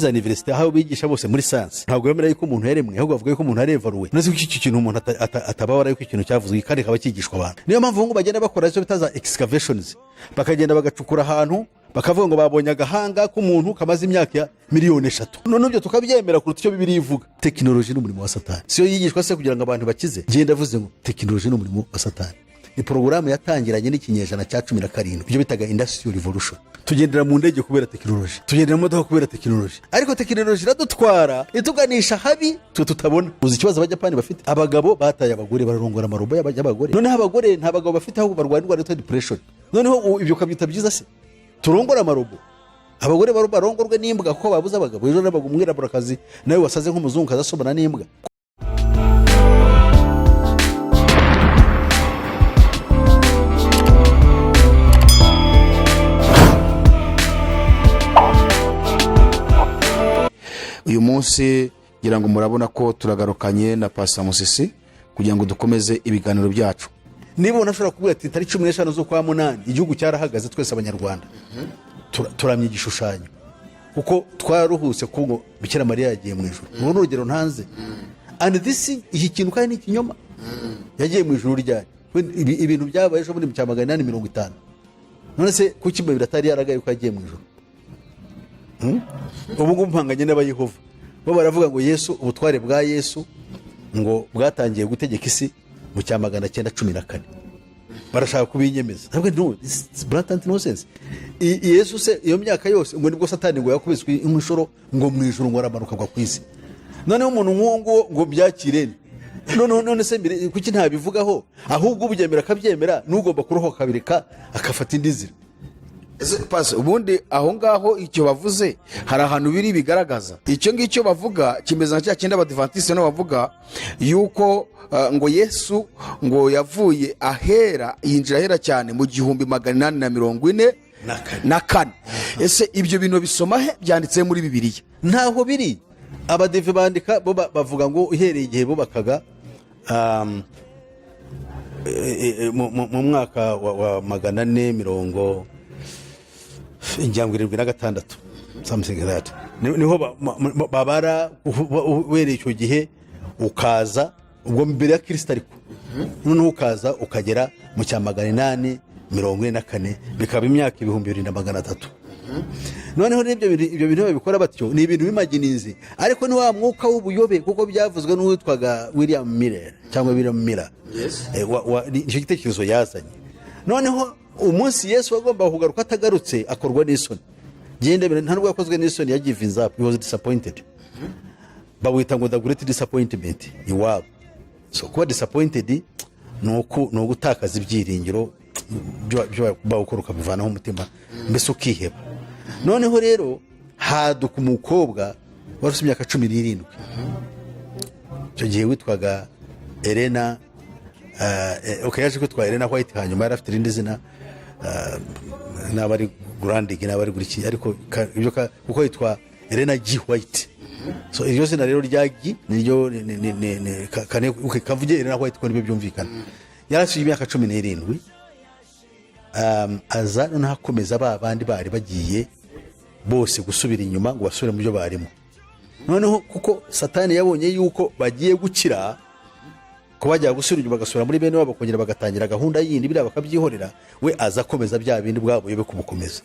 Za université, aho bigisha bose muri science, ntabwo bemera yuko umuntu yaremwe, ahubwo bavuga yuko umuntu arevaruwe. None se kuki icyo kintu umuntu atababara yuko ikintu cyavuzwe kandi kikaba cyigishwa abantu? Niyo mpamvu ubu bagenda bakora icyo bita za excavations, bakagenda bagacukura ahantu, bakavuga ngo babonye agahanga k'umuntu kamaze imyaka ya miliyoni 3. None ibyo tukabyemera kuruta icyo Bibiliya ivuga. Tekinoloji ni umurimo wa Satani. Siyo yigishwa se kugira ngo abantu bakize? Ngenda avuze ngo tekinoloji ni umurimo wa Satani. Ni porogaramu yatangiranye n'ikinyejana cya 17, ibyo bitaga Industrial Revolution. Tugendera mu ndege kubera tekinoloji, tugendera mu modoka kubera tekinoloji, ariko tekinoloji iradutwara ituganisha habi twe tutabona. Uzi ikibazo Abajapani bafite? Abagabo bataye abagore, bararongora amarobo y'abagore. Noneho abagore nta bagabo bafite, ahubwo barwara indwara yitwa depression. Noneho ibyo ukabyita byiza se? Turongore amarobo, abagore barongorwe n'imbwa kuko babuze abagabo. Ejo nabaga umwiraburakazi nawe wasaze nk'umuzungu asomana n'imbwa. Uyu munsi ngira ngo murabona ko turagarukanye na Pastor Musisi kugira ngo dukomeze ibiganiro byacu. Niba ubona ashobora kuvuga ati tariki 15 z'ukwa munani igihugu cyarahagaze, twese Abanyarwanda turamya igishushanyo kuko twararuhutse ko ngo Bikira Mariya yagiye mu ijuru. Uru ni urugero ntanze. And this, iki kintu kandi ni ikinyoma. Yagiye mu ijuru ryari? Ibintu byabaye ejo bundi mu cya 850. None se kuki babiri atari yaragaye ko yagiye mu ijuru? Ubu ngubu mpanganye n'Abayehova, bo baravuga ngo Yesu, ubutware bwa Yesu ngo bwatangiye gutegeka isi mu cya 914. Barashaka kubinyemeza. Ntabwo, no, this is blatant nonsense. Yesu se iyo myaka yose ngo nibwo Satani ngo yakubiswe inshuro ngo mu ijuru, ngo aramanuka agwa ku isi? Noneho umuntu nk'uwo nguwo ngo byakire? Noneho none se mbere kuki ntabivugaho? Ahubwo ubyemera akabyemera, n'ugomba kurohoka akabireka, akafata indi nzira. Ese, Pasi, ubundi aho ngaho icyo bavuze hari ahantu biri bigaragaza icyo ngicyo bavuga? Kimeze nka cya kindi Abadivantisite nabo bavuga yuko ngo Yesu ngo yavuye ahera, yinjira ahera cyane mu 1844. Na kane. Na kane. Ese ibyo bintu bisoma he? Byanditse muri Bibiliya? Ntaho biri. Abadive bandika bo bavuga ngo uhereye igihe bubakaga mu mwaka wa 476, something like that. Niho babara uhereye icyo gihe ukaza ubwo mbere ya Kirisita, ariko noneho ukaza ukagera mu cya 844, bikaba imyaka 2300. Noneho n'ibyo bintu, ibyo bintu babikora batyo, ni ibintu bimaginizi, ariko ni wa mwuka w'ubuyobe, kuko byavuzwe n'uwitwaga William Miller cyangwa William Miller. Nicyo gitekerezo yazanye. Noneho umunsi Yesu wagombaga kugaruka atagarutse, akorwa n'isoni. Genda nta nubwo yakozwe n'isoni, ya giving up, he was disappointed. Bawita ngo the great disappointment iwabo. So kuba disappointed ni ugutakaza ibyiringiro byo gukora, ukabivanaho umutima, mbese ukiheba. Noneho rero haduka umukobwa wari ufite imyaka 17 icyo gihe, witwaga Elena. Okay, yaje kwitwa Elena White hanyuma. Yari afite irindi zina, naba ari Grundig, naba ari guriki, ariko ibyo kuko yitwa Elena G White. So iryo zina rero rya G niryo okay, kavuge Elena White ko nibyo byumvikana. Yari afite imyaka 17, aza noneho akomeza ba bandi bari bagiye bose gusubira inyuma ngo basubire mu byo barimo. Noneho kuko Satani yabonye yuko bagiye gukira, ko bajya gusubira inyuma bagasubira muri bene wabo, bakongera bagatangira gahunda yindi, biriya bakabyihorera, we aza akomeza bya bindi bwabo yobe kubukomeza,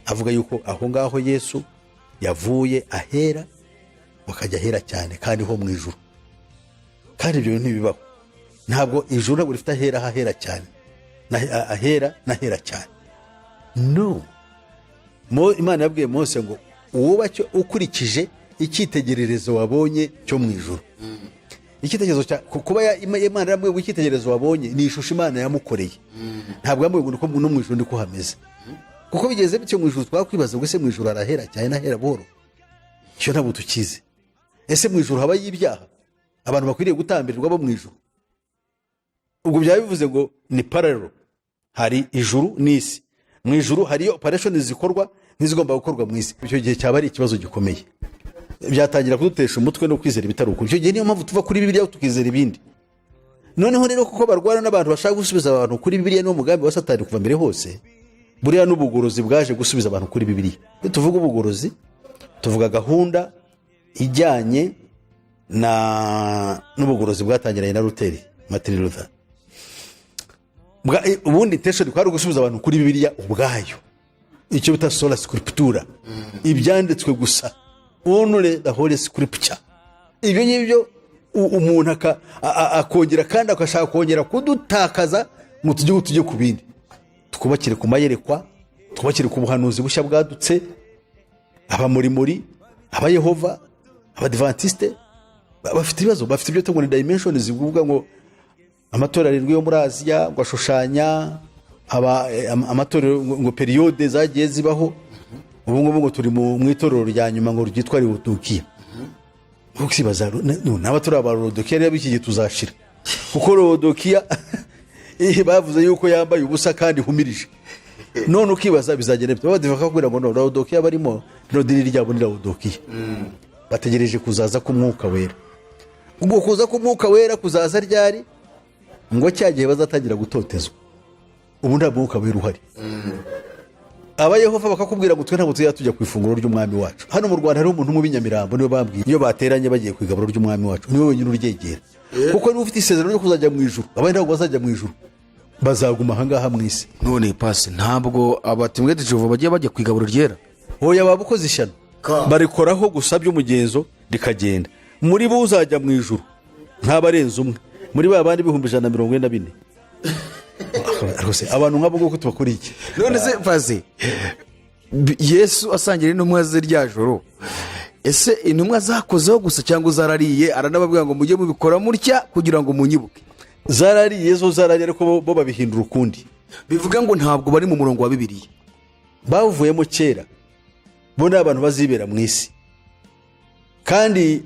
avuga yuko aho ngaho Yesu yavuye ahera, bakajya ahera cyane kandi ho mu ijuru. Kandi ibyo bintu ntibibaho. Ntabwo ijuru, ntabwo rifite ahera hahera cyane, ahera n'ahera cyane, no. Imana yabwiye Mose ngo wubake ukurikije icyitegererezo wabonye cyo mu ijuru. Icyitegererezo cya kuba Imana yaramubwiye ngo icyitegererezo wabonye ni ishusho Imana yamukoreye. Ntabwo yamubwiye ngo niko no mu ijuru niko hameze, kuko bigeze bityo mu ijuru twakwibaza ngo ese mu ijuru harahera cyane n'ahera buhoro? Icyo ntabwo tukizi. Ese mu ijuru habayo ibyaha, abantu bakwiriye gutambirirwa bo mu ijuru? Ubwo byaba bivuze ngo ni parallel, hari ijuru n'isi. Mu ijuru hariyo operation zikorwa nk'izigomba gukorwa mu isi. Icyo gihe cyaba ari ikibazo gikomeye, byatangira kudutesha umutwe no kwizera ibitari ukuri. Icyo gihe niyo mpamvu tuva kuri Bibiliya tukizera ibindi. Noneho rero kuko barwana n'abantu bashaka gusubiza abantu kuri Bibiliya, niwo mugambi wa Satani kuva mbere hose. Buriya n'ubugorozi bwaje gusubiza abantu kuri Bibiliya. Iyo tuvuga ubugorozi, Tuvuga gahunda ijyanye na n'ubugorozi bwatangiranye na Luteri, Martin Luther. Ubundi intention kwari ugusubiza abantu kuri Bibiliya ubwayo, icyo bita sola scriptura, ibyanditswe gusa, only the holy scripture. Ibyo ngibyo umuntu akongera kandi agashaka kongera kudutakaza ngo tujye ku bindi, twubakire ku mayerekwa, twubakire ku buhanuzi bushya bwadutse. Abamurimuri, Abayehova, Abadivantisite bafite ibibazo, bafite ibyo ngo ni dimensions, kuvuga ngo amatorero arindwi yo muri Aziya ngo ashushanya amatorero, ngo période zagiye zibaho. Ubu ngubu ngo turi mu itorero rya nyuma ngo ryitwa Lawodikiya. Ukibaza n'aba turi aba Lawodikiya rero, iki gihe tuzashira, kuko Lawodikiya bavuze yuko yambaye ubusa kandi ihumirije. None ukibaza bizagenda bite? Babadiva bakakubwira ngo no Lawodikiya barimo, rino dini ryabo ni Lawodikiya, bategereje kuzaza k'Umwuka Wera. Ubwo kuza k'Umwuka Wera kuzaza ryari? Ngo cya gihe bazatangira gutotezwa. Ubu nta Mwuka Wera uhari. Abayehova bakakubwira ngo twe ntabwo tujya tujya ku ifunguro ry'Umwami wacu. Hano mu Rwanda hariho umuntu umwe w'inyamirambo, niwe bambwiye, iyo bateranye bagiye ku igaburo ry'Umwami wacu, niwe wenyine uryegera, kuko niba ufite isezerano ryo kuzajya mu ijuru. Abandi ntabwo bazajya mu ijuru, bazaguma ahangaha mu isi. None pasi, ntabwo aba Témoins de Jéhovah bagiye bajya ku igaburo ryera? Hoya, waba ukoze ishyano. Barikoraho gusa by'umugenzo rikagenda. Muri bo uzajya mu ijuru ntabarenze umwe muri ba bandi 144,000. Ariko se abantu nk'abo nguko tubakora iki? None se pasi, Yesu asangira intumwa ze rya joro, ese intumwa zakozeho gusa cyangwa zarariye? Aranababwira ngo mujye mubikora mutya kugira ngo munyibuke. Zarariye zo, zarariye, ariko bo babihindura ukundi. Bivuga ngo ntabwo bari mu murongo wa Bibiliya. Bawuvuyemo kera. Bo ni abantu bazibera mu isi. Kandi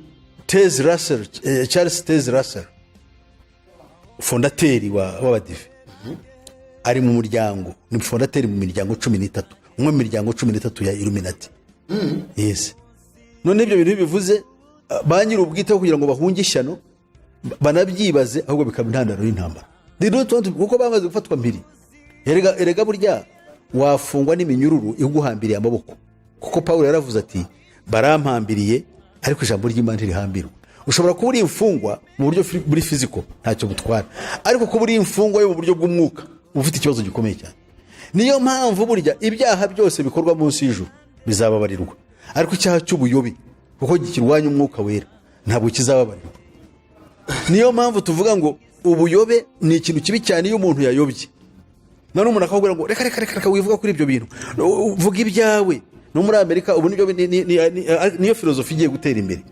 Taze Russell, Charles Taze Russell, fondateur w'Abadive, ari mu muryango, ni fondateur mu miryango 13, umwe mu miryango 13 ya Illuminati, yes. None ibyo bintu bivuze ba nyir'ubwite kugira ngo bahunge ishyano banabyibaze, ahubwo bikaba intandaro y'intambara. They don't want kuko bamaze gufatwa mpiri. Erega burya wafungwa n'iminyururu iguhambiriye amaboko, kuko Paul yaravuze ati: "Barampambiriye, ariko ijambo ry'Imana ntirihambirwa." Ushobora kuba uri imfungwa mu buryo buri physical, ntacyo butwara, ariko kuba uri imfungwa yo mu buryo bw'umwuka, uba ufite ikibazo gikomeye cyane. Niyo mpamvu burya ibyaha byose bikorwa munsi y'ijuru bizababarirwa, ariko icyaha cy'ubuyobe, kuko kirwanya Umwuka Wera, ntabwo kizababarirwa. Niyo mpamvu tuvuga ngo ubuyobe ni ikintu kibi cyane. Iyo umuntu yayobye, none umuntu akakubwira ngo reka, reka, reka, reka, wivuga kuri ibyo bintu, vuga ibyawe. No muri Amerika ubu nibyo niyo filozofi igiye gutera imbere.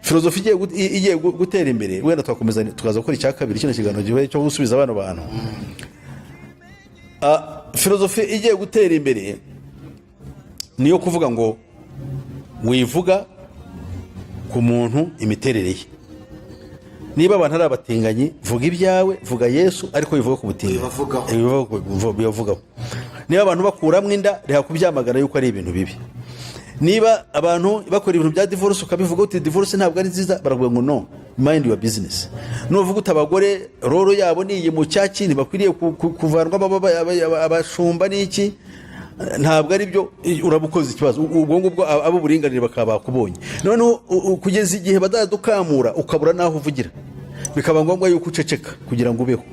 Filozofi igiye gutera imbere, wenda twakomeza tukaza gukora icya kabiri kino kiganiro gihe cyo gusubiza bano bantu. Filozofi igiye gutera imbere niyo kuvuga ngo wivuga ku muntu imiterere ye. Niba abantu ari abatinganyi, vuga ibyawe, vuga Yesu, ariko wivuga ku butinganyi. Bibavugaho. Bibavugaho. Niba abantu bakuramo inda, reka kubyamagana yuko ari ibintu bibi. Niba abantu bakora ibintu bya divorce, ukabivuga uti divorce ntabwo ari nziza, baravuga ngo no mind your business. Nuvuga uti abagore role yabo ni iyi mu cyaki, ntibakwiriye kuvanwamo abashumba n'iki, ntabwo ari byo, uraba ukoze ikibazo. Ubwo ngubwo abo uburinganire bakaba bakubonye. Noneho kugeza igihe bazadukamura, ukabura n'aho uvugira, bikaba ngombwa yuko uceceka kugira ngo ubeho.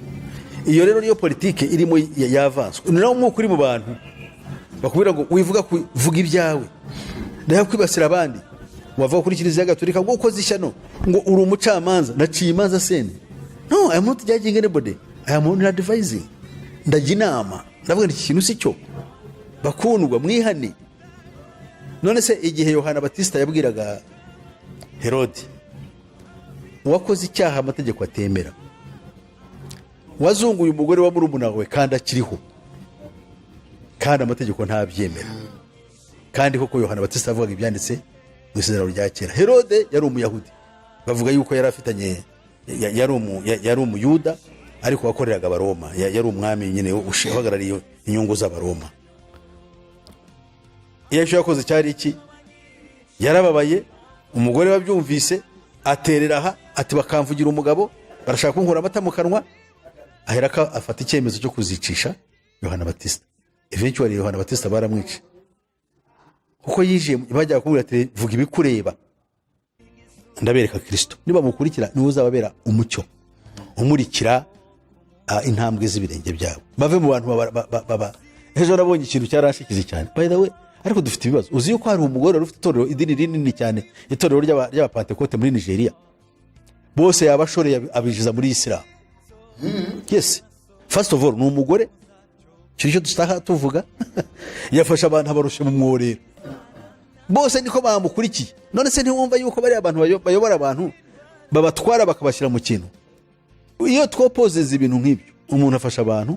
Iyo rero niyo politike irimo yavanswe. Ni nawo umwuka uri mu bantu, bakubwira ngo wivuga ku vuga ibyawe, reka kwibasira abandi. Wava kuri Kiliziya Gatolika ngo ukoze ishyano, ngo uri umucamanza. Naciye imanza sene? No, I am not judging anybody, I am only advising. Ndajya inama, ndavuga nti iki kintu si cyo, bakundwa, mwihane. None se igihe Yohana Batista yabwiraga Herode, wakoze icyaha amategeko atemera, wazunguye umugore wa murumuna wawe kandi akiriho, kandi amategeko ntabyemera, kandi koko Yohana Batista avugaga ibyanditse mu Isezerano rya Kera. Herode yari Umuyahudi, bavuga yuko yari afitanye yari Umuyuda ariko wakoreraga Abaroma. Yari umwami nyine uhagarariye inyungu z'Abaroma. Iyo icyo yakoze cyari iki? Yarababaye. Umugore wabyumvise aterera aha ati: "Bakamvugira umugabo, barashaka kunkura amata mu kanwa." Aherako afata icyemezo cyo kuzicisha Yohana Batista. Eventually Yohana Batista baramwica. Kuko yije bajya kumubwira ati: "Vuga ibikureba, ndabereka Kirisito. Nibamukurikira, niwe uzababera umucyo umurikira intambwe z'ibirenge byabo, bave mu bantu baba." Ejo nabonye ikintu cyaranshikije cyane, by the way. Ariko dufite ibibazo. Uzi yuko hari umugore wari ufite itorero, idini rinini cyane, itorero ry'Abapantekote muri Nigeria, bose yabashoreye, abinjiza muri Isilamu? Yes, first of all ni umugore. Icyo nicyo dushaka tuvuga. Yafashe abantu, abarusha mu mworero, bose niko bamukurikiye. None se ntiwumva yuko bariya abantu bayobora abantu, babatwara bakabashyira mu kintu? Iyo twopozeza ibintu nk'ibyo, umuntu afasha abantu.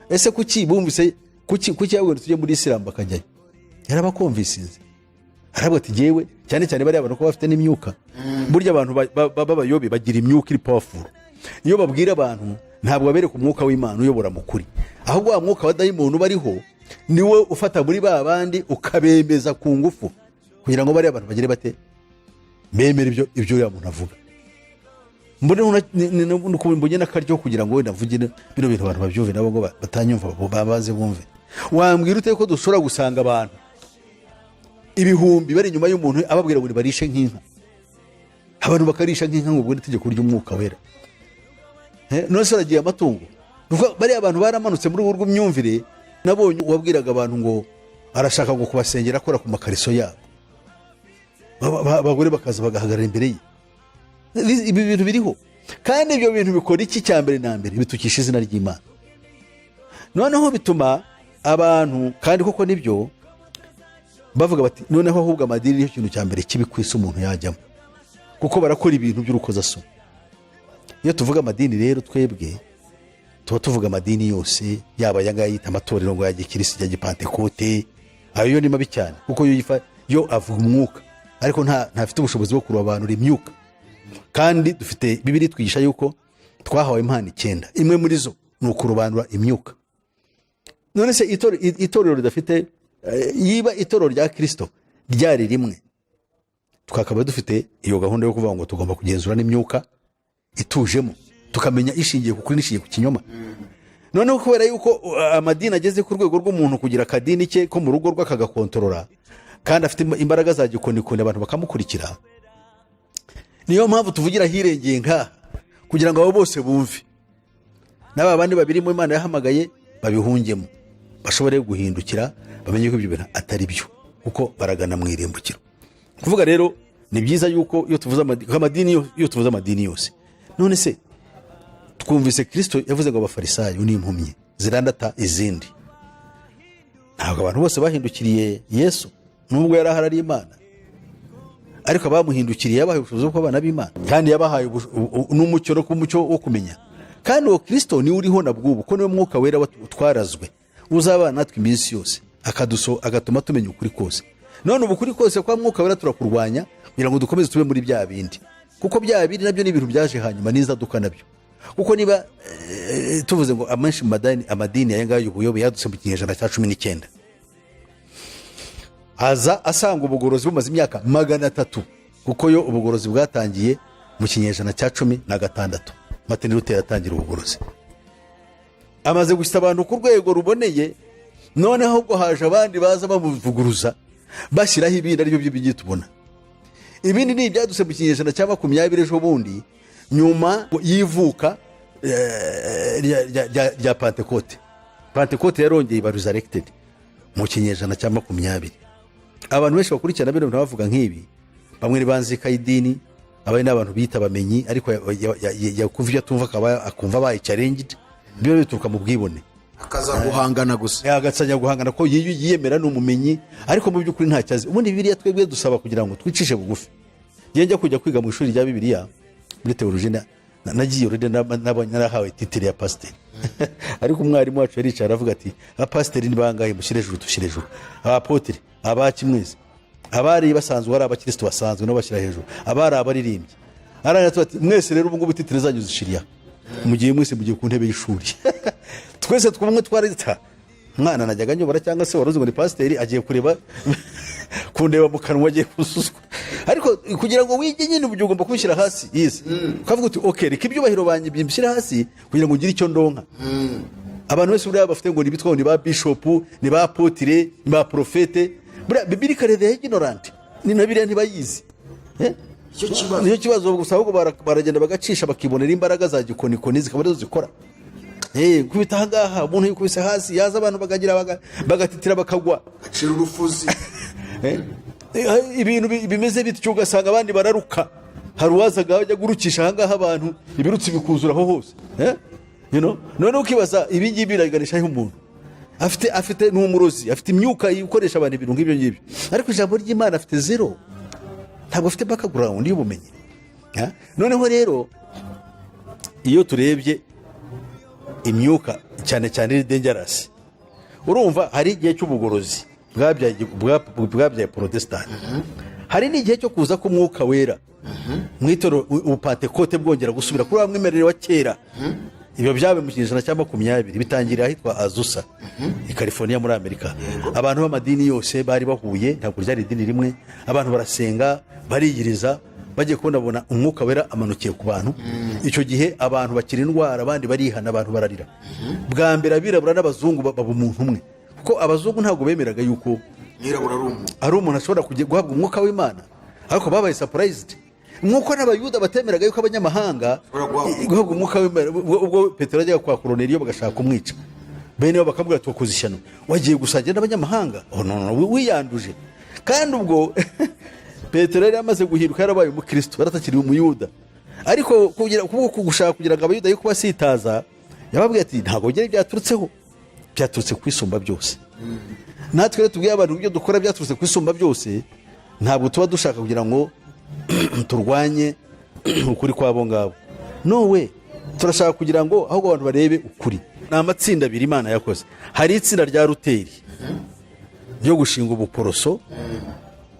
Ese kuki bumvise, kuki yabwiwe tujye muri Isilamu bakajyayo? Yarabaconvincinze, aravuga ati: "Jyewe", cyane cyane bariya bantu ko bafite n'imyuka. Burya abantu b'abayobe bagira imyuka iri powerful. Iyo babwira abantu, ntabwo babereka umwuka w'Imana uyobora mu kuri, ahubwo wa mwuka wa dayimoni uba ariho niwe ufata muri ba bandi, ukabemeza ku ngufu kugira ngo bariya bantu bagere bate, bemere ibyo uriya muntu avuga. Mbone n'akaryo kugira ngo wenda mvuge bino bintu, abantu babyumve nabo, ngo batanyumva babaze bumve. Wambwira ute ko dushobora gusanga abantu ibihumbi bari inyuma y'umuntu ababwira ngo nibarishe nk'inka, abantu bakarisha nk'inka, ngo ubwo ni itegeko ry'Umwuka Wera? None se uragiye amatungo? Ni ukuvuga bariya abantu baramanutse muri ubu rw'imyumvire. Nabonye uwabwiraga abantu ngo arashaka ngo kubasengera akora ku makariso yabo. Abagore bakaza bagahagarara imbere ye. Ibi bintu biriho, kandi ibyo bintu bikora iki? Cya mbere na mbere, bitukisha izina ry'Imana. Noneho bituma abantu, kandi koko nibyo, bavuga bati: "Noneho ahubwo amadini niyo kintu cya mbere kibi ku isi umuntu yajyamo, kuko barakora ibintu by'urukozasoni." Iyo tuvuga amadini rero, twebwe tuba tuvuga amadini yose, yaba aya ngaya yita amatorero ngo ya gikirisi, ya gipantekote. Ayo yo ni mabi cyane, kuko yo avuga umwuka, ariko ntafite ubushobozi bwo kurobanura imyuka. Kandi dufite Bibiri twigisha yuko twahawe impano icyenda, imwe muri zo ni ukurobanura imyuka. None se itorero ridafite, yiba itorero rya Kirisito ryari rimwe, twakaba dufite iyo gahunda yo kuvuga ngo tugomba kugenzura n'imyuka itujemo, tukamenya ishingiye ku kuri n'ishingiye ku kinyoma. Noneho kubera yuko amadini ageze ku rwego rw'umuntu kugira akadini ke ko mu rugo rwe, akagakontorora, kandi afite imbaraga za gikonikoni, abantu bakamukurikira. Niyo mpamvu tuvugira ahirengeye nkaha, kugira ngo abo bose bumve, n'aba bandi babirimo Imana yahamagaye babihungemo, bashobore guhindukira, bamenye ko ibyo bintu atari byo, kuko baragana mu irimbukiro. Kuvuga rero ni byiza yuko iyo tuvuze amadini, iyo tuvuze amadini yose. None se twumvise Kirisito yavuze ngo Abafarisayo ni impumyi zirandata izindi. Ntabwo abantu bose bahindukiriye Yesu, nubwo yari ahari ari Imana, ariko abamuhindukiriye yabahaye ubushobozi bwo kuba abana b'Imana, kandi yabahaye n'umucyo, no kuba umucyo wo kumenya. Kandi uwo Kirisito niwe uriho na bw'ubu, ko niwe Mwuka Wera twarazwe, uzabana natwe iminsi yose, agatuma tumenya ukuri kose. None ubu ukuri kose kwa Mwuka Wera turakurwanya kugira ngo dukomeze tube muri bya bindi, kuko bya bindi nabyo ni ibintu byaje hanyuma n'izaduka nabyo. Kuko niba tuvuze ngo amenshi mu amadini aya ngaya y'ubuyobe yadutse mu kinyejana cya 19, aza asanga ubugorozi bumaze imyaka 300, kuko yo ubugorozi bwatangiye mu kinyejana cya 16, Martin Luther yatangira ubugorozi, amaze gushyira abantu ku rwego ruboneye. Noneho ubwo haje abandi baza bamuvuguruza, bashyiraho ibindi, aribyo by'ibyo tubona. Ibindi ni ibyadutse mu kinyejana cya 20 ejo bundi, nyuma y'ivuka rya Pantekote. Pantekote yarongeye iba resurrected mu kinyejana cya 20. Abantu benshi bakurikirana bino bintu bavuga nk'ibi, bamwe ni banzika y'idini, abandi ni abantu bita abamenyi, ariko yakumva ibyo atumva akaba akumva abaye challenged. Biba bituruka mu bwibone. Akaza guhangana gusa. Agatsanya guhangana ko yiyemera ni umumenyi, ariko mu by'ukuri ntacyo azi. Ubundi Bibiliya twebwe dusaba kugira ngo twicishe bugufi. Njye njya kujya kwiga mu ishuri rya Bibiliya muri théologie, nagiye already nabonye narahawe titre ya pasiteri. Ariko umwarimu wacu yaricaye aravuga ati: "Abapasiteri ni bangahe? Mushyire hejuru." Dushyire hejuru. "Abapotire, abaki mwese?" Abari basanzwe ari abakirisitu basanzwe nabo bashyira hejuru, abari abaririmbyi. Arangira ati: "Mwese rero ubu ngubu titre zanyu zishiriye aha. Mugiye mwese, mugiye ku ntebe y'ishuri." Twese twumwe twarita mwana najyaga nyobora, cyangwa se wari uzi ngo ni pasiteri, agiye kureba kundeba mu kanwa, agiye kususwa. Ariko kugira ngo wige nyine uburyo ugomba kubishyira hasi yize, ukavuga uti: "Ok, reka ibyubahiro banjye mbishyire hasi kugira ngo ngire icyo ndonka." Abantu bose buriya bafite ngo ni bitwa ngo ni ba bishopu, ni ba apôtre, ni ba prophète, Buriya biblically they are ignorant, ni na biriya ntibayizi. Eh? Icyo kibazo. Nicyo kibazo gusa. Ahubwo baragenda bagacisha, bakibonera imbaraga za gikonikoni, zikaba arizo zikora. Kubita ahangaha, umuntu yikubise hasi, yaza abantu bakagira bagatitira, bakagwa. Gacira urufuzi. Ibintu bimeze bityo, ugasanga abandi bararuka. Hari uwazaga ajya gurukisha ahangaha abantu, ibirutsi bikuzura aho hose. Noneho ukibaza, ibi ngibi biraganisha aho? Umuntu afite ni umurozi, afite imyuka ikoresha abantu ibintu nk'ibyo ngibyo, ariko ijambo ry'Imana afite zero, ntabwo afite background y'ubumenyi. Noneho rero iyo turebye imyuka, cyane cyane iri dangerous, urumva hari igihe cy'ubugorozi bwabyaye Protesitanti, hari n'igihe cyo kuza k'Umwuka Wera mu itorero, ubupantekote bwongera gusubira kuri wa mwimerere wa kera. Ibyo byabaye mu kinyejana cya 20, bitangirira ahitwa Azusa i California muri Amerika. Abantu b'amadini yose bari bahuye, ntabwo ryari idini rimwe. Abantu barasenga, bariyiriza, bagiye kubona babona Umwuka Wera amanukiye ku bantu. Icyo gihe abantu bakira indwara, abandi barihana, abantu bararira. Bwa mbere abirabura n'abazungu baba umuntu umwe, kuko abazungu ntabwo bemeraga yuko Mwirabura ari umuntu. ari umuntu ashobora kujya guhabwa Umwuka w'Imana, ariko babaye surprised nk'uko n'Abayuda batemeraga yuko abanyamahanga Bashobora guhabwa guhabwa Umwuka w'Imana. Ubwo Petero yajyaga kwa Koroneliyo bagashaka kumwica, bene bo bakamubwira ati: "Wakoze ishyano, wagiye gusangira n'abanyamahanga." Oh, no, no, wiyanduje. Kandi ubwo Petero yari amaze guhinduka, yarabaye umukristo, yaratakiri umuyuda, ariko kugira kubwo gushaka kugira ngo Abayuda yo kubasitaza, yababwiye ati: "Ntabwo byari byaturutseho, byaturutse ku Isumba byose." Natwe rero tubwiye abantu ibyo dukora byaturutse ku Isumba byose, ntabwo tuba dushaka kugira ngo turwanye ukuri kw'abo ngabo. Nowe turashaka kugira ngo ahubwo abantu barebe ukuri. Ni amatsinda abiri Imana yakoze. Hari itsinda rya Ruteri ryo gushinga ubuporoso,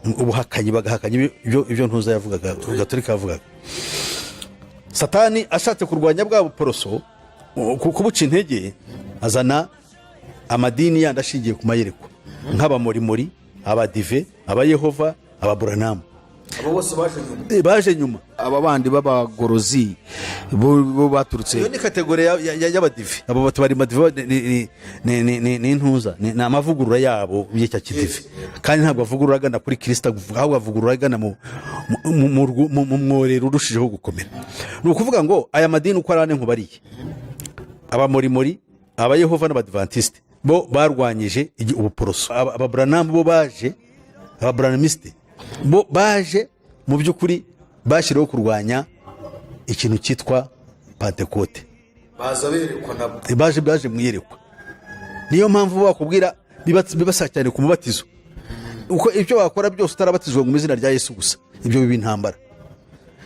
ubuhakanyi, bagahakanya ibyo ntuza yavugaga, Gatolika yavugaga. Satani ashatse kurwanya bwa buporoso, kubuca intege, azana amadini yandi ashingiye ku mayerekwa, nk'Abamorimori, Abadive, Abayehova, Ababuranamu. Abo bose baje nyuma. Baje nyuma. Aba bandi b'abagorozi bo baturutse Iyo ni category y'Abadive. Abo batu bari madive, ni intuza, ni amavugurura yabo y'icya kidive, kandi ntabwo avugurura agana kuri Kirisita, ahubwo avugurura agana mu mworero urushijeho gukomera. Ni ukuvuga ngo aya madini uko ari ane nkubariye, Abamorimori, Abayehova n'Abadivantisite, bo barwanyije ubuporoso. Ababuranamu bo baje, Ababuranamisite bo baje, mu by'ukuri bashyiriweho kurwanya ikintu cyitwa Pantekote. Baza berekwa nabo. Baje mu iyerekwa. Niyo mpamvu bakubwira bibasa cyane ku mubatizo, uko ibyo wakora byose utarabatizwa mu izina rya Yesu gusa, ibyo biba intambara.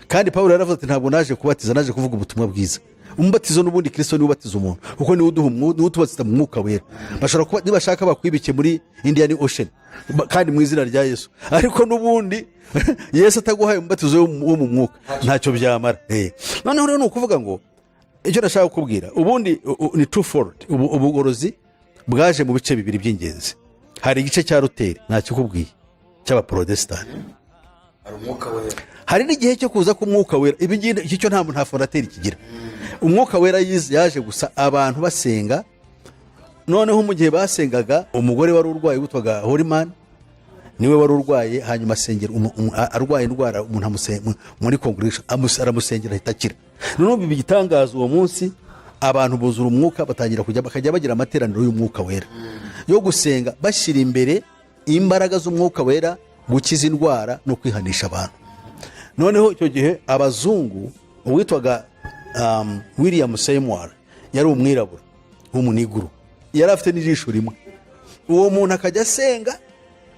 Kandi Paul yaravuze ati: "Ntabwo naje kubatiza, naje kuvuga ubutumwa bwiza." Umubatizo n'ubundi Kirisito niwe ubatiza umuntu, kuko niwe uduha niwe utubatiza mu Mwuka Wera. Bashobora kuba nibashaka bakwibike muri Indian Ocean, kandi mu izina rya Yesu, ariko n'ubundi Yesu ataguhaye umubatizo wo mu mwuka ntacyo byamara. Noneho rero ni ukuvuga ngo icyo nashaka kukubwira ubundi ni twofold. Ubugorozi bwaje mu bice bibiri by'ingenzi. Hari igice cya Ruteri ntakikubwiye, cy'Abaporotesitanti. Hari Umwuka Wera. Hari n'igihe cyo kuza k'Umwuka Wera. Ibi ngibi, iki cyo nta fondateur kigira. Umwuka Wera yaje gusa abantu basenga. Noneho mu gihe basengaga, umugore wari urwaye witwaga Horimani niwe wari urwaye, hanyuma asengera arwaye indwara, umuntu muri congregation aramusengera, ahita akira. Noneho biba igitangaza. Uwo munsi abantu buzura Umwuka, batangira kujya bakajya bagira amateraniro y'Umwuka Wera yo gusenga, bashyira imbere imbaraga z'Umwuka Wera, gukiza indwara no kwihanisha abantu. Noneho icyo gihe abazungu, uwitwaga William Seymour, yari umwirabura w'umuniguru, yari afite n'ijisho rimwe. Uwo muntu akajya asenga,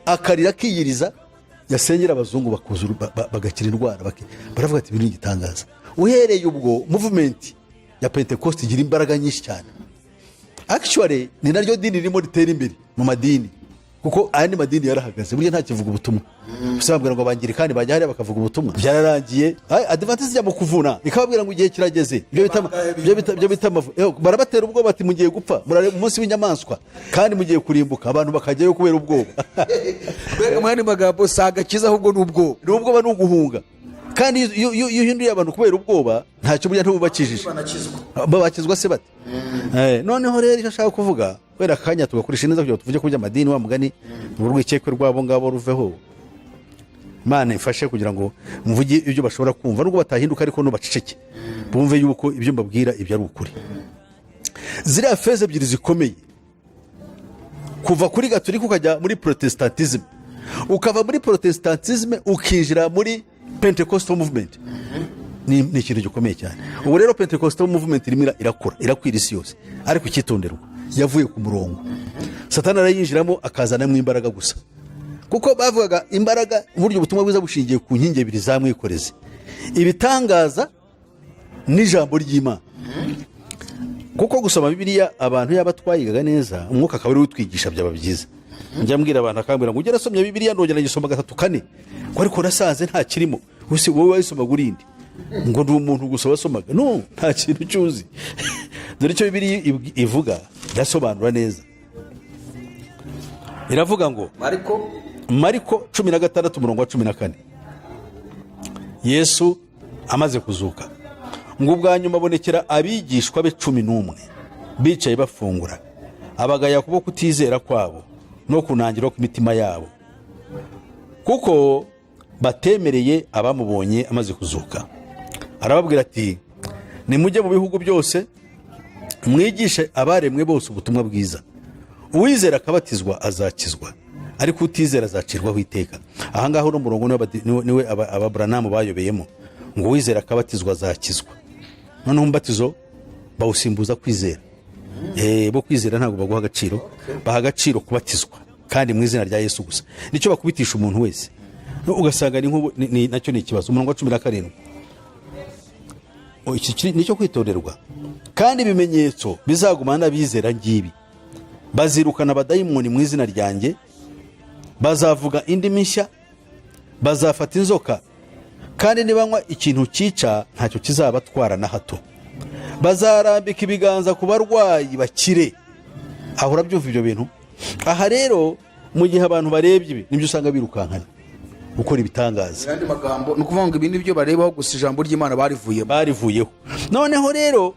akarira, akiyiriza, yasengera abazungu bakuzura, bagakira indwara. Baravuga ati: "Ibi ni igitangaza." Uhereye ubwo movement ya Pentecost igira imbaraga nyinshi cyane. Actually ni naryo dini ririmo ritera imbere mu madini, kuko ayandi madini yarahagaze, burya ntakivuga ubutumwa. Gusa babwira ngo Abangirikani bajya hariya bakavuga ubutumwa, byararangiye. Ay, Adventiste ijya mu kuvuna, ikababwira ngo igihe kirageze, ibyo bita barabatera ubwoba bati: "Mugiye gupfa, murareba umunsi w'inyamaswa kandi mugiye kurimbuka." Abantu bakajyayo kubera ubwoba. Mbega mu yandi magambo, si agakiza ahubwo ni ubwoba. Ni ubwoba, ni uguhunga. Kandi iyo uhinduye abantu kubera ubwoba, ntacyo burya ntububakijije. Babakizwa se bate? Noneho rero icyo ashaka kuvuga, wenda akanya tugakoresha neza kugira ngo tuvuge ku by'amadini, wa mugani urwikekwe rw'abo ngabo ruveho. Imana ifashe kugira ngo mvuge ibyo bashobora kumva, nubwo batahinduka, ariko nubaceceke bumve yuko ibyo mbabwira ibyo ari ukuri. Ziriya phase ebyiri zikomeye, kuva kuri Gatolika ukajya muri Protestantisme, ukava muri Protestantisme ukinjira muri Pentecostal movement, ni ikintu gikomeye cyane. Ubu rero Pentecostal movement irimo irakura, irakwira isi yose, ariko icyitonderwa, yavuye ku murongo. Satani arayinjiramo, akazanamo imbaraga gusa, kuko bavugaga imbaraga. Burya ubutumwa bwiza bushingiye ku nkingi ebyiri za mwikorezi: ibitangaza n'ijambo ry'Imana. Kuko gusoma Bibiliya, abantu yaba twayigaga neza, umwuka akaba ariwe utwigisha, byaba byiza. Njya mbwira abantu, akambwira ngo ugera asomye Bibiliya, ndongera ngisoma gatatu, kane, ngo ariko nasanze nta kirimo. Ese wowe wayisomaga urinde? Ngo ndi umuntu gusa wasomaga. No nta kintu cyuzi. Dore icyo Bibiliya ivuga, irasobanura neza, iravuga ngo Ariko Mariko 16, umurongo wa 14, Yesu amaze kuzuka, ngo ubwa nyuma abonekera abigishwa be 11 bicaye bafungura, abagaya kubo kutizera kwabo no kunangira kw'imitima yabo, kuko batemereye abamubonye amaze kuzuka. Arababwira ati: "Nimujye mu bihugu byose, mwigishe abaremwe bose ubutumwa bwiza. Uwizera akabatizwa azakizwa, ariko utizera azacirwaho iteka." Ahangaha uno murongo niwe Ababuranamu bayobeyemo, ngo uwizera akabatizwa azakizwa. Noneho umubatizo bawusimbuza kwizera. Bo kwizera ntabwo baguha agaciro, baha agaciro kubatizwa, kandi mu izina rya Yesu gusa. Nicyo bakubitisha umuntu wese. No, ugasanga ni nk'ubu nacyo ni ikibazo. Umurongo wa 17. Oh, iki nicyo kwitonderwa: "Kandi ibimenyetso bizagumana n'abizera ngibi: bazirukana abadayimoni mu izina ryanjye, bazavuga indimi nshya, bazafata inzoka, kandi nibanywa ikintu cyica ntacyo kizabatwara na hato, bazarambika ibiganza ku barwayi bakire." Aho urabyumva ibyo bintu? Aha rero, mu gihe abantu barebye ibi, nibyo usanga birukankana gukora ibitangaza. Mu yandi magambo, ni ukuvuga ngo ibi ni byo barebaho gusa, ijambo ry'Imana barivuyemo. Barivuyeho. Noneho rero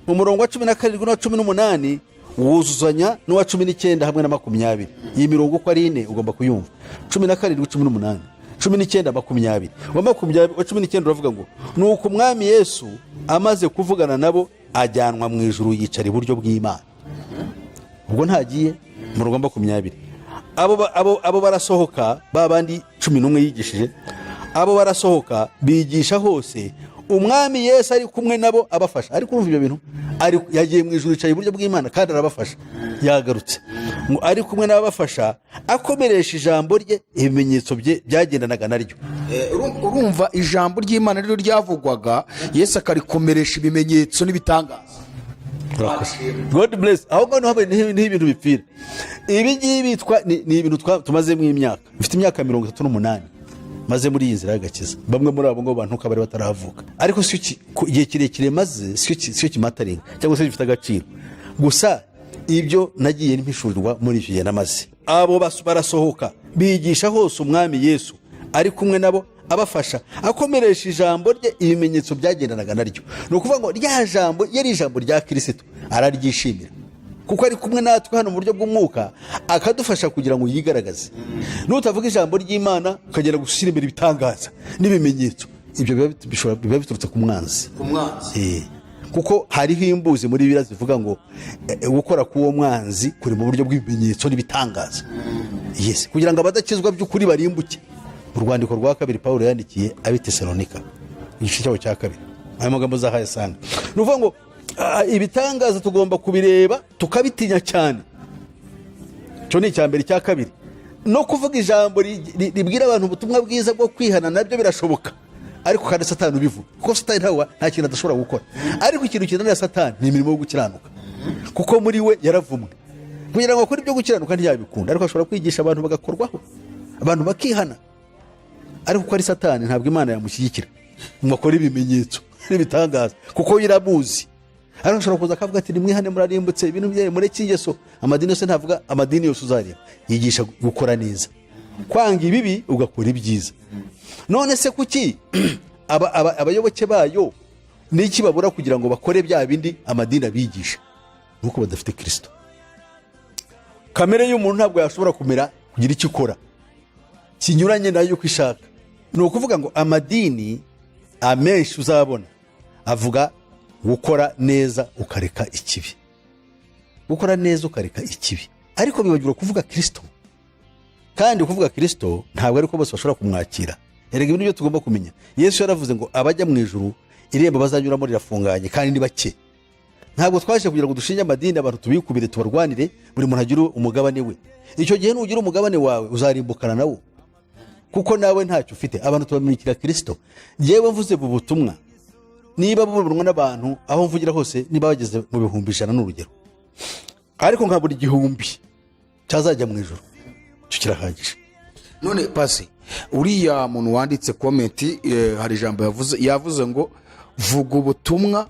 mu murongo wa 17 n'uwa 18 wuzuzanya n'uwa 19 hamwe na 20. Iyi mirongo uko ari ine ugomba kuyumva: 17, 18, 19, 20. Wa 20, wa 19 uravuga ngo: "Nuko Umwami Yesu amaze kuvugana nabo, ajyanwa mu ijuru, yicara iburyo bw'Imana." Ubwo ntagiye mu murongo wa 20. Abo barasohoka, ba bandi 11 yigishije, abo barasohoka bigisha hose, Umwami Yesu ari kumwe nabo abafasha. Ariko urumva ibyo bintu, yagiye mu ijuru, yicaye iburyo bw'Imana, kandi arabafasha. Yagarutse ngo ari kumwe n'ababafasha, akomeresha ijambo rye ibimenyetso bye byagendanaga naryo. Urumva ijambo ry'Imana rero ryavugwaga, Yesu akarikomeresha ibimenyetso n'ibitangaza. Urakoze. God bless. Aho ngaho niho ibintu bipfira. Ibi ngibi bitwa ni ibintu tumazemo imyaka. Mfite imyaka 38 maze muri iyi nzira y'agakiza. Bamwe muri abo ngabo bantu bari bataravuka, ariko si igihe kirekire maze si cyo kimataringa cyangwa se gifite agaciro gusa. Ibyo nagiye mpishurirwa muri icyo gihe namaze. Abo barasohoka bigisha hose, Umwami Yesu ari kumwe nabo abafasha, akomeresha ijambo rye ibimenyetso byagendanaga naryo. Ni ukuvuga ngo rya jambo yari ijambo rya Kirisito, araryishimira kuko ari kumwe natwe hano mu buryo bw'umwuka, akadufasha kugira ngo yigaragaze. Nutavuga ijambo ry'Imana, ukagenda gushyira imbere ibitangaza n'ibimenyetso, ibyo biba biturutse ku mwanzi. Ku mwanzi. Kuko hariho imbuzi muri Bibiliya zivuga ngo gukora k'uwo mwanzi kuri mu buryo bw'ibimenyetso n'ibitangaza, yes, kugira ngo abadakizwa by'ukuri barimbuke. Mu rwandiko rwa kabiri Pawulo yandikiye ab'i Tesalonika, igice cyaho cya kabiri, ayo magambo uzahayasanga. Ni ukuvuga ngo ibitangaza tugomba kubireba tukabitinya cyane. Icyo ni icya mbere. Icya kabiri, no kuvuga ijambo ribwira abantu ubutumwa bwiza bwo kwihana, nabyo birashoboka, ariko kandi Satani ubivuga, kuko Satani nta kintu adashobora gukora. Ariko ikintu kinanira Satani ni imirimo yo gukiranuka, kuko muri we yaravumwe. Kugira ngo akore ibyo gukiranuka ntiyabikunda, ariko ashobora kwigisha abantu bagakorwaho, abantu bakihana. Ariko kuko ari Satani, ntabwo Imana yamushyigikira ngo akore ibimenyetso n'ibitangaza, kuko iramuzi. Ariko ashobora kuza akavuga ati: "Nimwihane, murarimbutse, ibintu byayo mureke ingeso." Amadini yose, ntavuga amadini yose uzareba, yigisha gukora neza, kwanga ibibi ugakora ibyiza. None se kuki abayoboke bayo n'iki babura kugira ngo bakore bya bindi amadini abigisha? Ni uko badafite Kirisito. Kamere y'umuntu ntabwo yashobora kumera kugira icyo ikora kinyuranye nayo uko ishaka. Ni ukuvuga ngo amadini amenshi uzabona avuga gukora neza ukareka ikibi, gukora neza ukareka ikibi, ariko bibagirwa kuvuga Kirisito. Kandi kuvuga Kirisito ntabwo ariko bose bashobora kumwakira. Erega ibi nibyo tugomba kumenya. Yesu yaravuze ngo abajya mu ijuru, irembo bazanyuramo rirafunganye kandi ni bake. Ntabwo twaje kugira ngo dushinge amadini, abantu tubikubire, tubarwanire, buri muntu agire umugabane we. Icyo gihe nugira umugabane wawe, uzarimbukana nawo kuko nawe ntacyo ufite. Abantu tubamurikira Kirisito. Yewe, mvuze ubu butumwa, niba bubonwa n'abantu aho mvugira hose, niba bageze mu 100,000 ni urugero, ariko nka buri 1000 cyazajya mu ijuru, icyo kirahagije. None pasi, uriya muntu wanditse comment, hari ijambo yavuze. Yavuze ngo vuga ubutumwa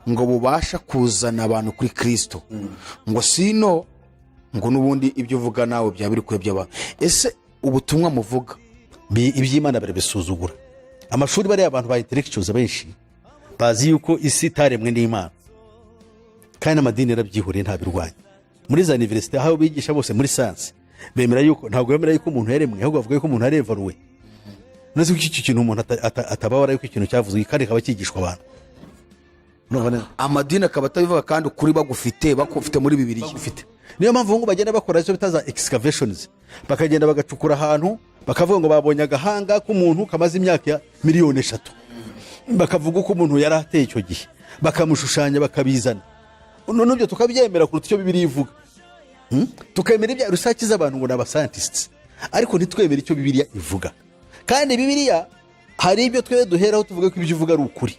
ngo bubasha kuzana abantu kuri Kirisito, ngo sino ngo n'ubundi ibyo uvuga nawe byaba biri kuyobya abantu. Ese ubutumwa muvuga? Iby'Imana barabisuzugura. Amashuri, bariya abantu ba intellectuals benshi bazi yuko isi itaremwe n'Imana, kandi n'amadini yarabyihuriye, ntabirwanya. Muri za université aho bigisha bose muri science, bemera yuko, ntabwo bemera yuko umuntu yaremwe, ahubwo bavuga yuko umuntu yarevaruwe. None se kuki icyo kintu umuntu atababara yuko ikintu cyavuzwe kandi kikaba cyigishwa abantu? Urumva neza? Amadini akaba atabivuga kandi ukuri bagufite muri Bibiliya. Ufite. Niyo mpamvu ubu ngubu bagenda bakora icyo bita za excavations, bakagenda bagacukura ahantu, bakavuga ngo babonye agahanga k'umuntu kamaze imyaka ya 3 miliyoni, bakavuga uko umuntu yari ateye icyo gihe, bakamushushanya, bakabizana. None ibyo tukabyemera kuruta icyo Bibiliya ivuga. Tukemera ibya research z'abantu ngo ni abascientists, ariko ntitwemere icyo Bibiliya ivuga. Kandi Bibiliya hari ibyo twe duheraho tuvuga ko ibyo ivuga ari ukuri,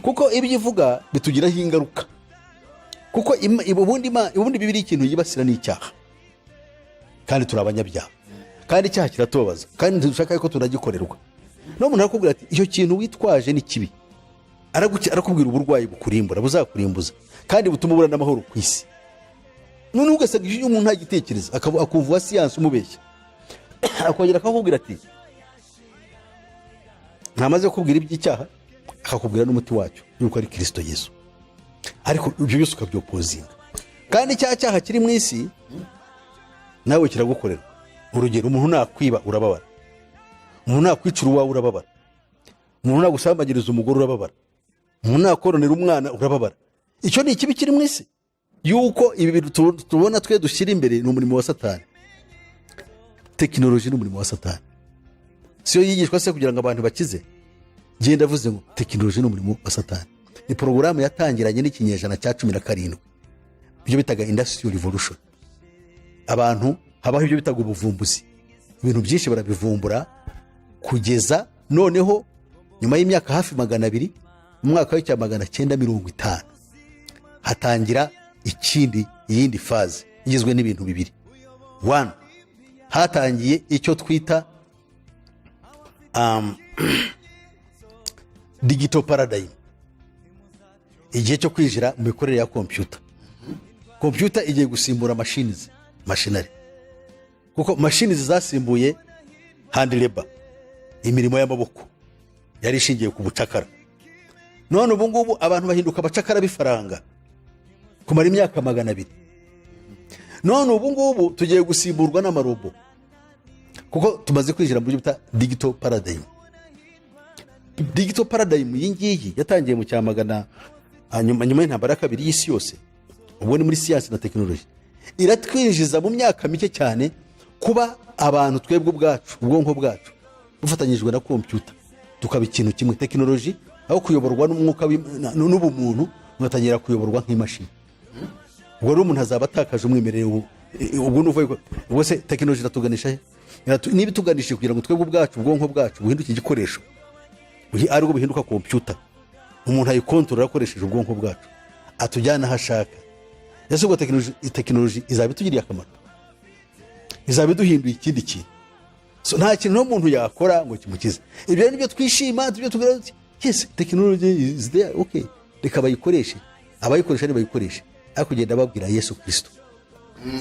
kuko ibyo ivuga bitugiraho ingaruka, kuko ubundi Bibiliya ikintu yibasira ni icyaha, kandi turi abanyabyaha, kandi icyaha kiratubabaza, kandi ntidushaka ko tunagikorerwa. N'umuntu arakubwira ati icyo kintu witwaje ni kibi. Arakubwira uburwayi bukurimbura, buzakurimbuza kandi butuma ubura n'amahoro ku isi. Noneho ugasanga iyo umuntu ntagitekereza, akumva uwa siyansi umubeshya, akongera akakubwira ati ntamaze kukubwira iby'icyaha, akakubwira n'umuti wacyo yuko ari Kirisito Yesu. Ariko ibyo byose ukabyopozinga, kandi cya cyaha kiri mu isi nawe kiragukorera. Urugero, umuntu nakwiba urababara, umuntu nakwicura uwawe urababara, umuntu nagusambagiriza umugore urababara, umuntu nakoronera umwana urababara. Icyo ni ikibi kiri mu isi, yuko ibi bintu tubona twe dushyira imbere ni umurimo wa Satani. Tekinoloji ni umurimo wa Satani. Siyo yigishwa se kugira ngo abantu bakize? Genda avuze ngo tekinoloji ni umurimo wa Satani. Ni porogaramu yatangiranye n'ikinyejana cya 17, ibyo bitaga industrial revolution. Abantu habaho ibyo bitaga ubuvumbuzi, ibintu byinshi barabivumbura, kugeza noneho nyuma y'imyaka hafi 200, mu mwaka w'1950, hatangira ikindi, iyindi phase igizwe n'ibintu bibiri. One, hatangiye icyo twita digital paradigm, igihe cyo kwinjira mu mikorere ya kompiyuta. Kompiyuta igiye gusimbura machines, machinery, kuko machines zasimbuye hand labor, imirimo y'amaboko yari ishingiye ku bucakara. None ubu ngubu abantu bahinduka abacakara b'ifaranga kumara imyaka 200. None ubu ngubu tugiye gusimburwa n'amarobo, kuko tumaze kwinjira mu buryo bita digital paradigm. Digital paradigm iyi ngiyi yatangiye mu cyamagana nyuma y'intambara ya kabiri y'isi yose. Ubwo ni muri siyansi na tekinoloji. Iratwinjiza mu myaka mike cyane kuba abantu twebwe ubwacu, ubwonko bwacu bufatanyijwe na kompiyuta, tukaba ikintu kimwe. Tekinoloji aho kuyoborwa n'umwuka n'ubumuntu, mugatangira kuyoborwa nk'imashini. Ubwo rero umuntu azaba atakaje umwimerere. Ubwo ni uvuga ubwo se tekinoloji iratuganisha he? Niba ituganishije kugira ngo twebwe ubwacu, ubwonko bwacu buhinduke igikoresho, aribwo buhinduka kompiyuta, umuntu ayikontorora akoresheje ubwonko bwacu, atujyana aho ashaka. Ese ubwo tekinoloji izaba itugiriye akamaro, izaba iduhinduye ikindi kintu? So, nta kintu n'umuntu yakora ngo kimukize. Ibyo rero nibyo twishima, ibyo tubwira tuti yes, technology is there, okay, reka bayikoreshe, abayikoresha nibayikoreshe, ariko kugenda babwira Yesu Kirisito.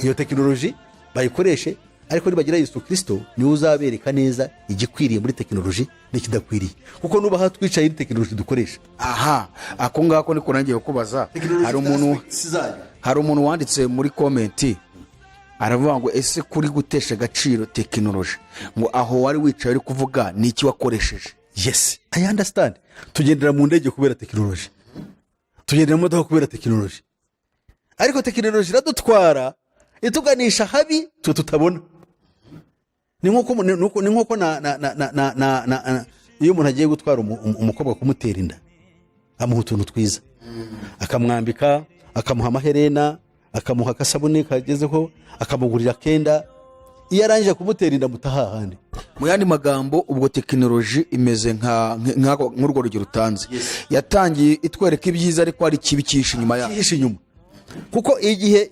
Iyo tekinoloji bayikoreshe, ariko nibagira Yesu Kirisito, niwe uzabereka neza igikwiriye muri tekinoloji n'ikidakwiriye, kuko nuba aha twicaye ni tekinoloji dukoresha. Aha, ako ngako niko nangiye kubaza. Hari umuntu zayo. Hari umuntu wanditse muri comment, aravuga ngo: "Ese kuri gutesha agaciro tekinoloji, ngo aho wari wicaye uri kuvuga ni iki wakoresheje?" Yes, I understand. Tugendera mu ndege kubera tekinoloji, tugendera mu modoka kubera tekinoloji, ariko tekinoloji iradutwara ituganisha habi twe tutabona. Ni nk'uko na iyo umuntu agiye gutwara umukobwa kumutera inda, amuha utuntu twiza, akamwambika, akamuha amaherena, akamuha akasabune kagezeho, akamugurira akenda. Iyo arangije kumutera inda, amutaha hahandi. Mu yandi magambo, ubwo tekinoloji imeze nk'urwo rugero utanze, yatangiye itwereka ibyiza, ariko hari ikibi cyihishe inyuma yayo. Cyihishe inyuma, kuko igihe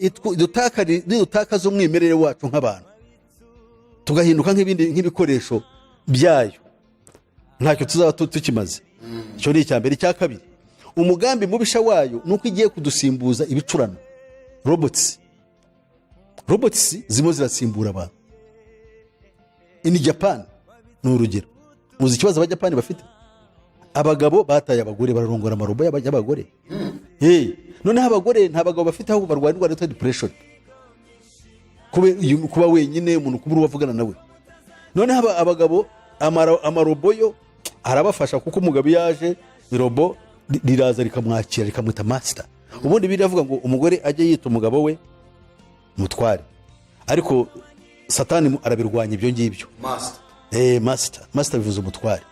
nidutakaza umwimerere wacu nk'abantu, tugahinduka nk'ibindi, nk'ibikoresho byayo, ntacyo tuzaba tukimaze. Icyo ni icya mbere. Icya kabiri, umugambi mubisha wayo ni uko igiye kudusimbuza ibicurano, robots. Robots zirimo zirasimbura abantu. In Japan ni urugero. Uzi ikibazo Abajapani bafite? Abagabo bataye abagore, bararongora amarobo y'abagore. Hey, noneho abagore nta bagabo bafite, ahubwo barwara indwara yitwa depression, kuba wenyine, umuntu kubura uwo avugana nawe. Noneho abagabo amarobo yo arabafasha, kuko umugabo iyo aje, irobo riraza rikamwakira, rikamwita master. Ubundi biravuga ngo umugore ajye yita umugabo we mutware, ariko Satani arabirwanya ibyo ngibyo. Master, master bivuze umutware,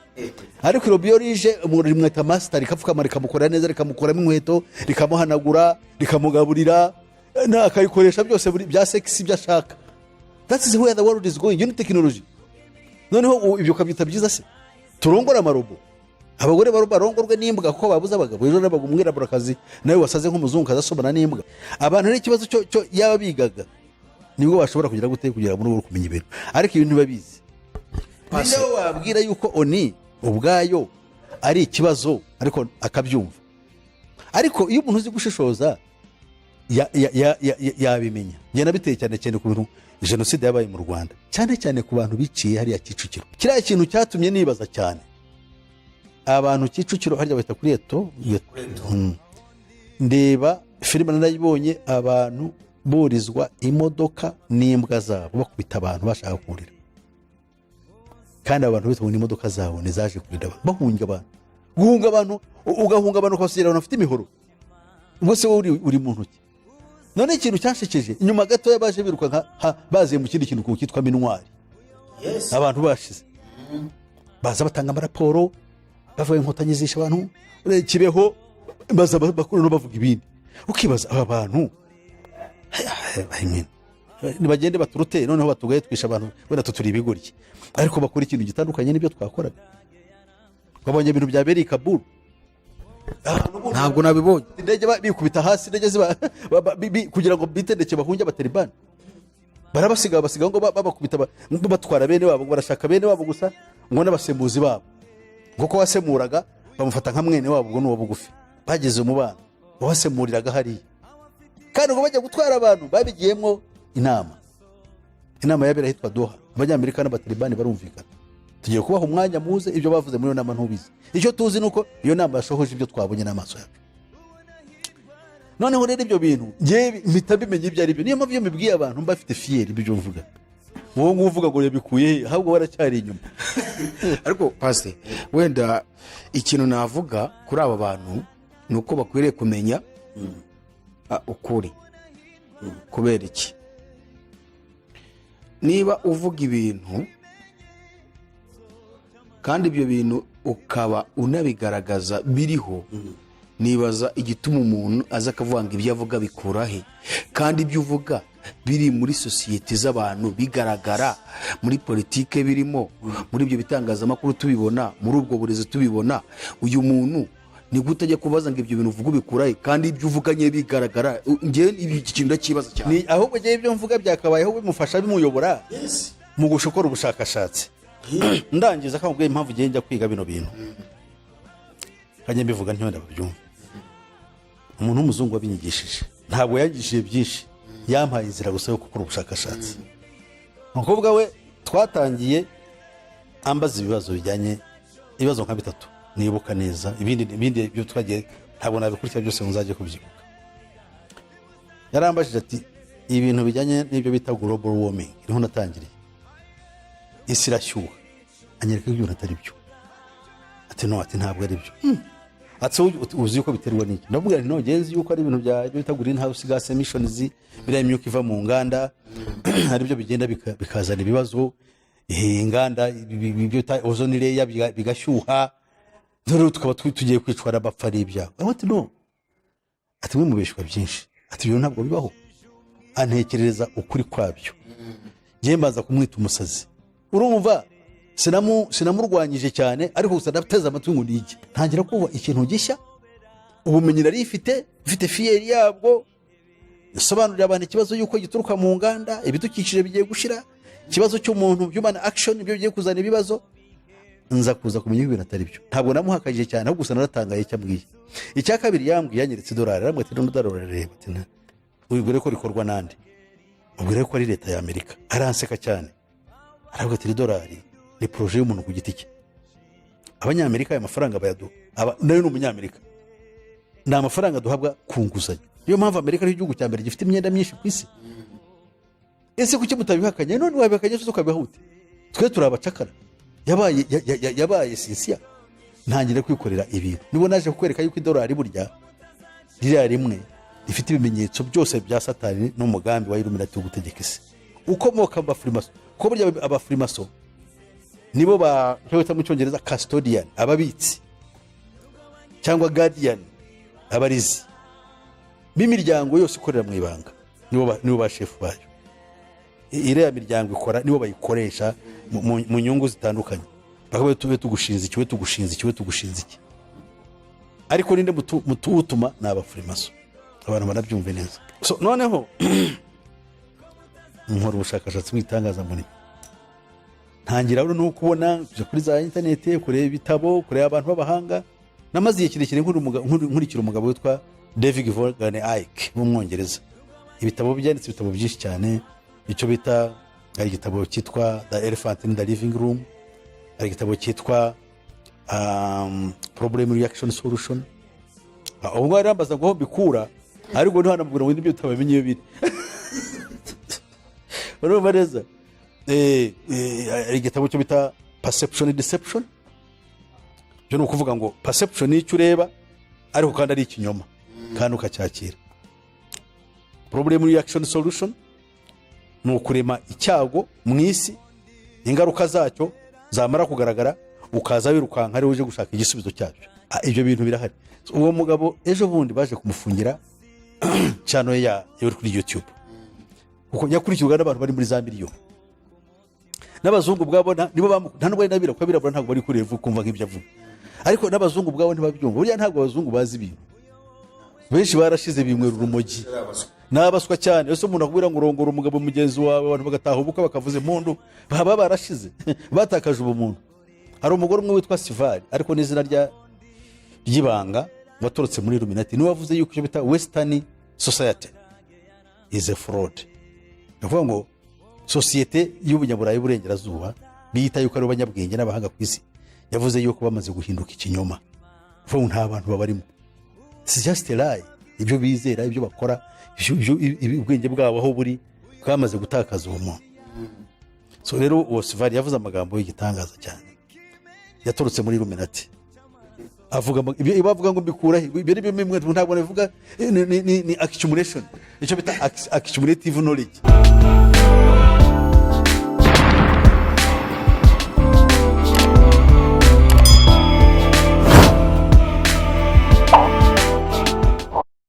ariko irobo iyo rije, umuntu rimwita master, rikapfukama, rikamukorera neza, rikamukuramo inkweto, rikamuhanagura, rikamugaburira, akarikoresha byose bya sex ibyo ashaka. That is where the world is going. Iyo ni tekinoloji. Noneho ibyo ukabyita byiza se? Turongore amarobo, abagore barongorwe n'imbwa kuko babuze abagabo. Ejo nabaga umwiraburakazi nawe wasaze nk'umuzungu asomana n'imbwa. Abantu rero, ikibazo cyo yaba bigaga nibwo bashobora kugira gute, kugira muri ubu kumenya ibintu, ariko ibintu ntibabizi. Ninde wabwira yuko ONU ubwayo ari ikibazo, ariko akabyumva? Ariko iyo umuntu uzi gushishoza yabimenya. Njye nabiteye cyane cyane ku bintu jenoside yabaye mu Rwanda, cyane cyane ku bantu biciye hariya Kicukiro. Kiriya kintu cyatumye nibaza cyane. Abantu Kicukiro harya bahita kuri Eto. Ndeba filime, narayibonye, abantu burizwa imodoka n'imbwa zabo, bakubita abantu bashaka kurira, kandi abantu bitwa ngo n'imodoka zabo ntizaje kurinda abantu, bahunga abantu. Guhunga abantu, ugahunga abantu, ukabasigira abantu bafite imihoro, ubwo se wowe uri mu ntoki? None ikintu cyashekeje, inyuma gatoya baje biruka baziye mu kindi kintu cyitwa MINUAR. Abantu bashize baza batanga amaraporo, bavuga Inkotanyi zishe abantu Kibeho, baza bakuru bavuga ibindi, ukibaza aba bantu. I mean, nibagende baturute, noneho batugaye twisha abantu, wenda tuturi ibigoryi, ariko bakora ikintu gitandukanye n'ibyo twakoraga. Wabonye ibintu byabereye i Kabul? Ntabwo nabibonye. Indege bikubita hasi, indege ziba kugira ngo bitendeke bahunge Abatalibani, barabasiga, basiga ngo babakubita, batwara bene wabo, ngo barashaka bene wabo gusa, ngo n'abasemuzi babo, kuko wasemuraga bamufata nka mwene wabo, ubwo ni uwo bugufi bageze umubano, wabasemuriraga hariya. Kandi ngo bajya gutwara abantu babigiyemo inama. Inama yabera ahitwa Doha, Abanyamerika n'Abatalibani barumvikana: "Tugiye kubaha umwanya muze." Ibyo bavuze muri iyo nama ntubizi. Icyo tuzi ni uko iyo nama yashohoje ibyo twabonye n'amaso yacu. Noneho rero ibyo bintu ngewe mpita mbimenya ibyo ari byo. Niyo mpamvu iyo mbibwiye abantu mba mfite fierté ibyo mvuga. Wowe nguwo uvuga ngo yabikuye he? Ahubwo waracyari inyuma. Ariko pasite, wenda ikintu navuga kuri aba bantu ni uko bakwiriye kumenya ukuri. Kubera iki? Niba uvuga ibintu, kandi ibyo bintu ukaba unabigaragaza biriho, nibaza igituma umuntu aza akavuga ngo ibyo avuga bikura he, kandi ibyo uvuga biri muri sosiyete z'abantu, bigaragara muri politike, birimo muri ibyo bitangazamakuru tubibona, muri ubwo burezi tubibona. Uyu muntu ni gute ajya kubaza ngo ibyo bintu uvuga ubikura he, kandi ibyo uvuganye bigaragara? Njyewe iki kintu ndakibaza cyane. Ni ahubwo ngewe ibyo mvuga byakabayeho bimufasha, bimuyobora mu gukora ubushakashatsi. Ndangiza akambwira impamvu ngiye njya kwiga bino bintu, kajya mbivuga ntyo ndababyumva. Umuntu w'umuzungu wabinyigishije ntabwo yanyigishije byinshi, yampaye inzira gusa yo gukora ubushakashatsi. Ni ukuvuga we twatangiye ambaza ibibazo bijyanye, ibibazo nka bitatu nibuka neza. Ibindi byo twagiye ntabwo nabikurikira byose ngo nzajye kubyibuka. Yarambajije ati: "Ibintu bijyanye n'ibyo bita global warming, niho natangiriye, isi irashyuha." Anyereka ko ibintu atari byo. Ati: "No," ati, "ntabwo ari byo." Ati: "Wowe uzi yuko biterwa n'iki?" Ndamubwira nti: "No, nzi yuko ari ibintu bya ibyo bita green house gas emissions, biriya imyuka iva mu nganda, ari byo bigenda bikazana ibibazo. Inganda, ibyo bita ozone layer, bigashyuha, rero tukaba tugiye kwicwa n'abapfa n'ibyago." Ati: "No," ati, "mwe mubeshywa byinshi." Ati: "Ibyo ntabwo bibaho." Antekerereza ukuri kwabyo. Njyewe mbanza kumwita umusazi. Urumva, sinamurwanyije cyane, ariko gusa ndateze amatwi ngo nige. Ntangira kumva ikintu gishya. Ubumenyi nari mfite fierté yabwo, nsobanurira abantu ikibazo y'uko gituruka mu nganda, ibidukikije bigiye gushira, ikibazo cy'umuntu, human action, ibyo bigiye kuzana ibibazo. Nza kuza kumenya ko ibintu atari byo. Ntabwo namuhakanyije cyane, ahubwo gusa naratangaye icyo ambwiye. Icya kabiri yambwiye, yanyeretse idolari. Arambwira ati: "Rino dolari urareba?" Ati: "Ubwire ko rikorwa nande?" Ubwire ko ari leta ya Amerika. Aranseka cyane, aravuga ati: "Iri dolari ni projet y'umuntu ku giti cye. Abanyamerika aya mafaranga bayaduha, nayo ni umunyamerika, ni amafaranga duhabwa ku nguzanyo. Niyo mpamvu Amerika ari igihugu cya mbere gifite imyenda myinshi ku isi. Ese kuki mutabihakanye? None wabihakanye se ukabiha ute? Twe turi abacakara." Yabaye yabaye sinsiya, ntangira kwikorera ibintu. Nibwo naje kukwereka yuko idolari burya ririya rimwe rifite ibimenyetso byose bya Satani n'umugambi wa Illuminati wo gutegeka isi, ukomoka mu bafurimaso, kuko burya abafurimaso nibo ba icyo bita mu Cyongereza custodian, ababitsi, cyangwa guardian, abarizi b'imiryango yose ikorera mu ibanga. Nibo ba shefu bayo. Iriya miryango ikora, nibo bayikoresha mu nyungu zitandukanye. Bakavuga: "Tube tugushinze iki, we tugushinze iki, we tugushinze iki." Ariko ninde mutuwutuma? Ni abafurimaso. Abantu banabyumve neza. So, noneho nkora ubushakashatsi mu itangazamurimo, ntangira no kubona, kujya kuri za interineti, kureba ibitabo, kureba abantu b'abahanga. Namaze igihe kirekire nkurikira umugabo witwa David Vaughan Icke w'Umwongereza. Ibitabo byanditse, ibitabo byinshi cyane. Icyo bita, hari igitabo cyitwa The Elephant in the Living Room, hari igitabo cyitwa Problem Reaction Solution. Ubwo yarambaza ngo aho mbikura, ariko ntiwanamubwira ngo nibyo utabamenye iyo biri. Urumva neza? Hari igitabo cyo bita Perception Deception. Byo ni ukuvuga ngo perception ni icyo ureba, ariko kandi ari ikinyoma, kandi ukacyakira. Problem Reaction Solution ni ukurema icyago mu isi, ingaruka zacyo zamara kugaragara ukaza wirukanka ariwe uje gushaka igisubizo cyabyo. Ibyo bintu birahari. So, uwo mugabo ejo bundi baje kumufungira channel ye yo kuri YouTube, kuko yakurikirwa n'abantu bari muri za miliyoni. N'abazungu ubwabo nibo nta nubwo ari n'abirabura, kuko abirabura ntabwo bari kureba kumva nk'ibyo avuga, ariko n'abazungu ubwabo ntibabyumva. Burya ntabwo abazungu bazi ibintu. Benshi barashize, binywera urumogi, ni abaswa cyane. Ese umuntu akubwira ngo urongora umugabo mugenzi wawe, abantu bagataha ubukwe, bakavuza impundu, baba barashize, batakaje ubumuntu. Hari umugore umwe witwa Sivari, ariko n'izina ry'ibanga, waturutse muri Illuminati, niwe wavuze yuko icyo bita Western society is a fraud. Ni ukuvuga ngo sosiyete y'ubunyaburayi b'uburengerazuba, biyita yuko ari abanyabwenge n'abahanga ku isi, yavuze yuko bamaze guhinduka ikinyoma. Ni ukuvuga ngo nta bantu babarimo. It's just a lie. Ibyo bizera, ibyo bakora, ubwenge bwabo aho buri bwamaze gutakaza ubumuntu. So rero uwo Sivari yavuze amagambo y'igitangaza cyane, yaturutse muri Illuminati. Avuga ibyo bavuga ngo mbikura he? Ibyo ni bimwe ntabwo nabivuga, ni accumulation, icyo bita accumulative knowledge.